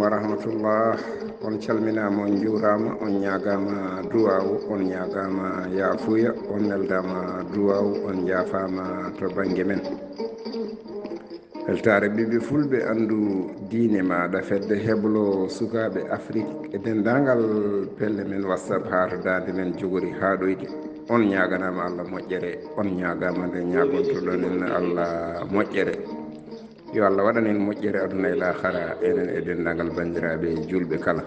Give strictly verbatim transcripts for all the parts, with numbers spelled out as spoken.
Warahmatullah. On calminaama, on njuuraama, on ñaagaama duwaawu, on ñaagaama yaafuya, on neldaama duwaawu, on njaafaama to bannge men. Weltaare ɓiɓɓe fulɓe, anndu diine maaɗa, fedde heblo sukaaɓe Afrik e denndaangal pelle men WhatsApp haa to daande men jogori haa ɗoyde. On ñaaganaama Allah moƴƴere, on ñaagaama nde ñaagontoɗon en Allah moƴƴere. Yo Allah waɗan en moƴƴere aduna e laakara, enen e denndaangal banndiraaɓe juulɓe kala.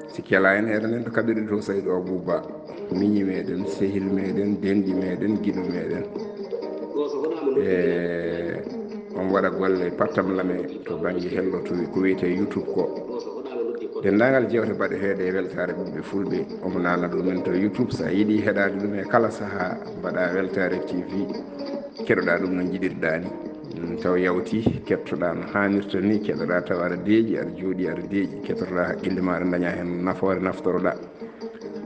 Sikki alaa en heɗanen to kaɓirɗe to, Saydu Abuba, miñi meɗen, sehil meɗen, denɗi meɗen, giɗo meɗen. E on waɗa golle pattam lame to bannge hello to ko wiyetee YouTube ko. Denndaangal jeewte baɗeteeɗe e weltaare ɓiɓɓe fulɓe, omo nana ɗumen to YouTube. So a yiɗi heɗaade ɗum e kala sahaa, mbaɗa Weltaare T V, keɗoɗa ɗum no njiɗirɗa ni. Mm, taw yawti, kettoɗa no haanirta ni, keɗoɗa taw aɗa deeƴi, aɗa jooɗi, aɗa deeƴi, kettotoɗa haqqille ma, aɗa daña heen nafoore naftoroɗa.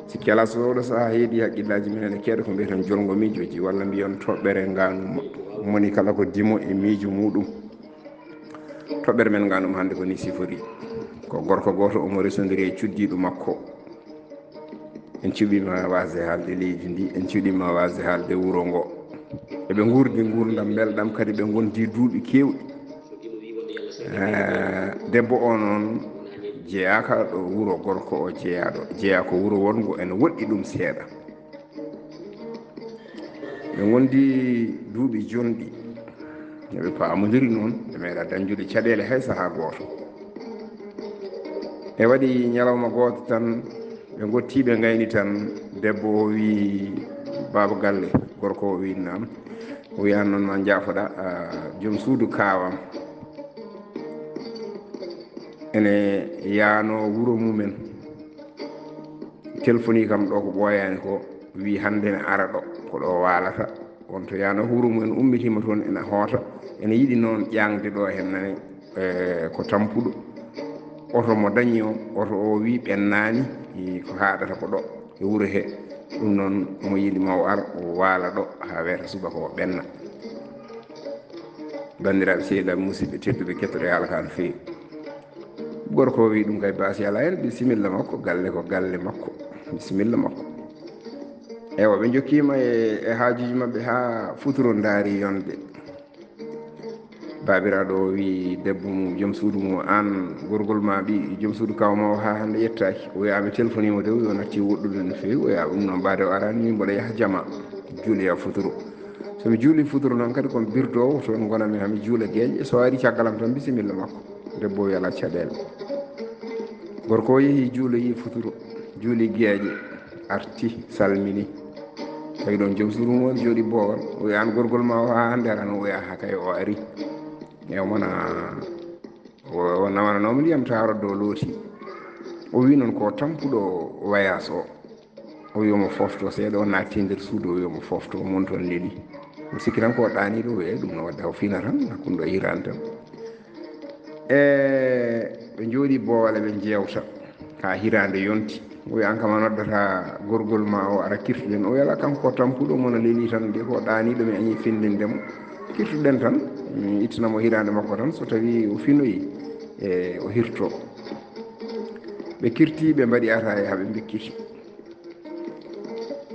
Sikki alaa, so oɗo sahaa heedi haqqillaaji men ene keeɗa ko mbiyeten jolngo miijooji, walla mbiyon toɓɓere ngaanum moni kala ko dimo e miijo muɗum. Toɓɓere men ngaanum hannde ko ni sifori. Ko gorko gooto omo resondiri e cuddiiɗo makko. En cuɓiima waasde haalde leydi ndi, en cuɓiima waasde haalde wuro ngo. Eɓe nguurdi nguurndam mbelɗam, kadi ɓe ngondi duuɓi keewɗi. Eh, debbo o noon jeyaaka ɗo wuro gorko o jeyaaɗo, jeyaa ko wuro wonngo ene woɗɗi ɗum seeɗa. Ɓe ngondi duuɓi jonɗi, no ɓe paamondiri noon, ɓe meeɗa dañjude caɗeele hay sahaa gooto. E waɗi ñalawma gooto tan, ɓe ngotti, ɓe ngayni tan, debbo o wii, "Baaba galle," gorko o wii, "Naam." O wii, "Aan noon maa njaafoɗaa, a, joom suudu kaawam ene yaanoo wuro mumen. Telefoni kam ɗo ko ɓooyaani ko, wii hannde ne ara ɗo, ko ɗo waalata. On to yaanoo ko wuro mumen, ummitiima toon ene hoota, ene yiɗi noon ƴaŋde ɗo heen nane, eh, ko tampuɗo. Oto mo dañi o, oto o wii ɓennaani, i, ko haaɗata ko ɗo e wuro he. Ɗum noon, omo yiɗi ma o ar, o waala ɗo haa weeta subaka o ɓenna." Banndiraaɓe sehilaɓe musidɓe tedduɓe, kettoɗo haala ka no feewi. Gorko o wii ɗum kay baasi alaa heen, bisimilla makko, galle ko galle makko, bisimilla makko. Ewa, ɓe njokkiima e, e haajuuji maɓɓe haa futuro ndaari yonde. Baabiraaɗo o wii debbo mum, joom suudu mum, "Aan gorgol ma ɓi, joom suudu kaaw ma o haa hannde yettaaki." O wiya, "Mi telefoniima de," o wiya, "o natti woɗɗude no feewi." O wiya, "Ɗum noon mbaade o araani, min mboɗo yaha jama, juuloya futuro. So mi juuli futuro noon kadi ko mi birdoowo toon, ngonanmi haa mi juula geeƴe. So o ari caggal am tan, bisimilla makko." Debbo o wiya, "Alaa caɗeele." Gorko o yehi juuloyi futuro, juuli geeƴe, arti, salmini. Tawi ɗoon joom suudu mum o jooɗi boowal. O wiya, "Aan gorgol ma o haa hannde araani?" O wiya, "Haa kay o ari." E o mana, o, o nawananooma ndiyam taaro do looti. O wii noon ko tampuɗo wayaas o. O wii omo fofto seeɗa, o naatti nder suudu, o wii omo fofto, o monton leli. O sikki tan ko ɗaaniiɗo, o wiya ɗum no waɗde o fina tan, hakkunde o hiraani tan. E ɓe njooɗi boowal, ɓe njeewta haa hiraande yonti. O wiya, "Aan kam a noddata gorgol ma o ara kirtuɗen." O wiya, "Alaa, kanko ko tampuɗo, mo no leli tan de, ko ɗaaniiɗo, mi añi findinde mo. Kirtuɗen tan, mi ittana mo hiraande makko tan, so tawi o finoyi, e o hirto." Ɓe kirti, ɓe mbaɗi ataaye haa ɓe mbikkiti.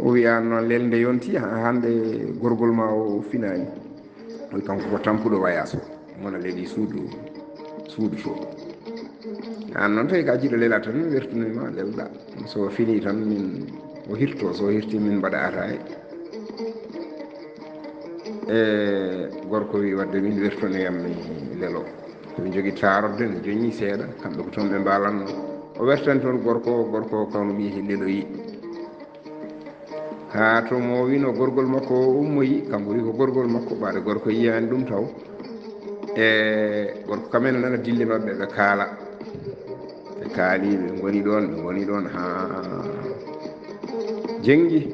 O wiya, "Aan noon lelde yonti, haa hannde gorgol ma o finaani." O wiya, "Kanko ko tampuɗo wayaas o, mo no leli suudu, suudu to." "Aan noon tawi ka jiɗo lelaa tan, mi wertinoy ma lelɗa. So fini tan min o hirto, so hirti min mbaɗa ataaye." E gorko wii, "Waɗde min wertonoyam mi lelo." Ɓe njogii taarorde, no joñi seeɗa, kamɓe ko toon ɓe mbaalanno. O wertani toon gorko o, gorko o kam wii he leloyi. Haa to mo wino gorgol makko o ummoyi, kanko wi ko gorgol makko, ɓaade gorko yiyaani ɗum taw. E gorko kam ene nana dille maɓɓe, ɓe kaala. Ɓe kaali, ɓe ngoni ɗoon, ɓe ngoni ɗoon haa jenngi.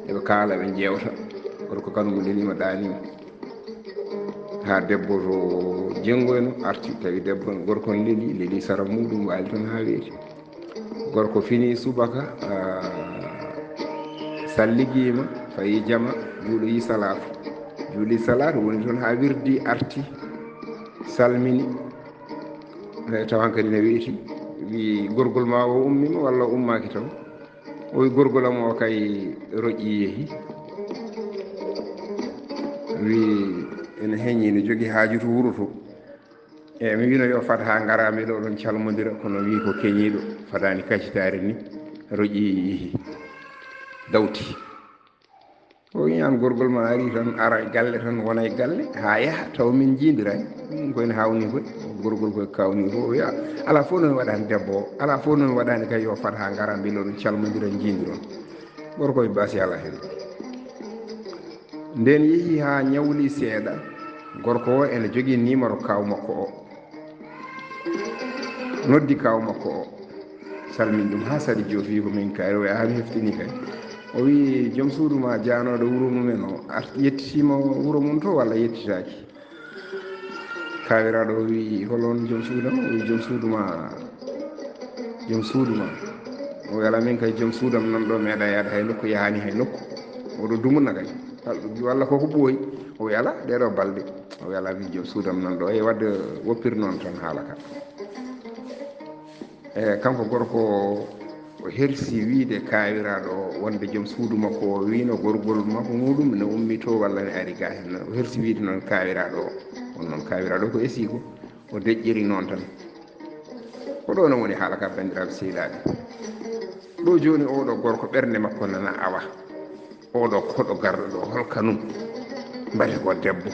Eɓe kaala, ɓe njeewta. Gorko kan mo leliima, ɗaaniima. Haa debbo to jenngo en arti, tawi debbo, gorko on leli, leli sara muuɗum, waali toon haa weeti. Gorko fini subaka, ah, salligiima, fayi jama, juuloyi salaatu. Juuli salaatu, woni toon haa wirdi, arti, salmini. E taw hankadi ne weyti, wi gorgol ma o ummima walla o ummaaki taw? O wi gorgol am o kay roƴƴi yehi. Wi ene heñi, ne jogi haaju to wuro to. E mi wino yo fat ha ngara mi ɗo ɗon calmodira, kono wi ko keñiɗo, fadani kacitaare ni, roƴƴi yehi, dawti. O wi an gorgol ma ari tan, ara e galle tan, wona e galle, ha yaha, taw min jiidirani. Ɗum koyne hawni koy, gorgol koye kawni ko, o wi, "A, ala fof noon waɗani debbo o, ala fof noon waɗani kay yo fat ha ngara mbi ɗo ɗum calmodira jiidiron." Gorko e basi ala hen. Nden yehi ha ñawli seeɗa, gorko o ene jogii numéro kaw makko o. Noddi kaw makko o, salmin ɗum ha sali, joofi ko min kaari, o wi, "A, mi heftini kay." O wi, "Joom suudu ma jaanooɗo wuro mumen o, art-, yettitima wuro mum to walla yettitaaki?" Kaawiraaɗo o wi, "Hol on joom suudu am?" O wi, "Joom suudu ma, joom suudu ma." O wi, "Ala min kay joom suudu am nan ɗo meeɗa yaade hay nokku, yahani hay nokku. Oɗo dumuna kay. Walla koko ɓooyi." O wi, "Ala, ɗeɗo balɗe." O wi, "Ala min joom suudu am nan ɗo." E wadde woppir noon tan haala ka. E kanko gorko o hersi wiide kaawiraaɗo o wonde joom suudu makko o wiino gorgol makko muɗum ne ummito walla ne ari ga hen. O hersi wiide noon kaawiraaɗo o. On noon kaawiraaɗo ko esiiko, o deƴƴiri noon tan. Ko ɗo no woni haala ka, banndiraaɓe sehilaaɓe. Ɗo jooni oɗo gorko ɓernde makko nana awa. Oɗo koɗo garɗo ɗo, hol kanum? Mbate ko debbo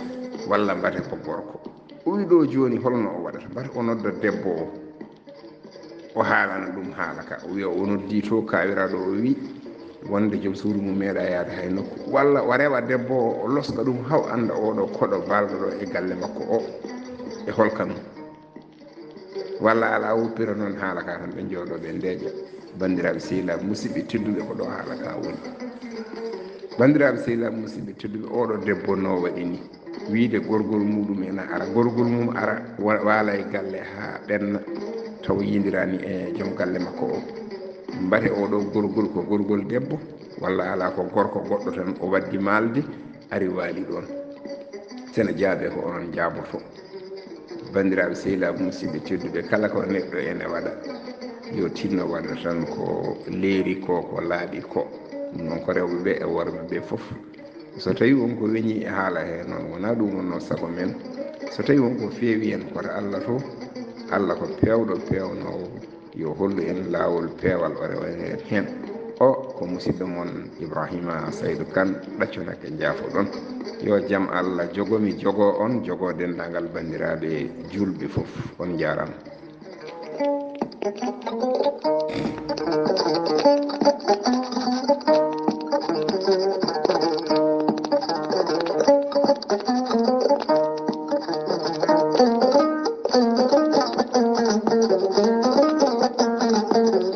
walla mbate ko gorko? O wi ɗo jooni holno o waɗata? Mbate o nodda debbo o, o haalana ɗum haala ka? O wiya o noddi to kaawiraaɗo o wi wonde joom suudu mum meeɗa yaade hay nokku. Walla o rewa debbo o, o loska ɗum haw annda oɗo koɗo balɗo ɗo e galle makko o, e hol kanum? Walla ala, woppira noon haala ka tan, ɓe jooɗo ɓe ndeeƴa. Banndiraaɓe sehilaaɓe musidɓe tedduɓe, ko ɗo haala ka woni. Banndiraaɓe sehilaaɓe musidɓe tedduɓe, oɗo debbo no waɗi ni, wiide gorgol muɗum ena ara, gorgol mum ara, wa-, waala e galle haa ɓenna, taw yiidirani e joom galle makko o. Mbate oɗo gorgol ko gorgol debbo, walla ala ko gorko goɗɗo tan o waddi maalde, ari waali ɗon. Sene jaabe ko onon jaaboto. Banndiraaɓe sehilaaɓe musidɓe tedduɓe, kala ko neɗɗo ene waɗa, yo tinno waɗa tan ko leeri ko, ko laaɓi ko. Ɗum noon ko rewɓe ɓe e worɓe ɓe fof. So tawi won ko weñi e haala he noon, wona ɗum wonno sago men. So tawi won ko feewi en, koto Allah to, Allah ko peewɗo peewnoowo. Yo hollu en laawol peewal o rewa en heen. O ko musidɗo mon Ibrahima Saydu Kan, ɗaccu nakke njaafo ɗon. Yo jam Allah jogo mi, jogo on, jogo denndaangal banndiraaɓe juulɓe fof. On njaaraama.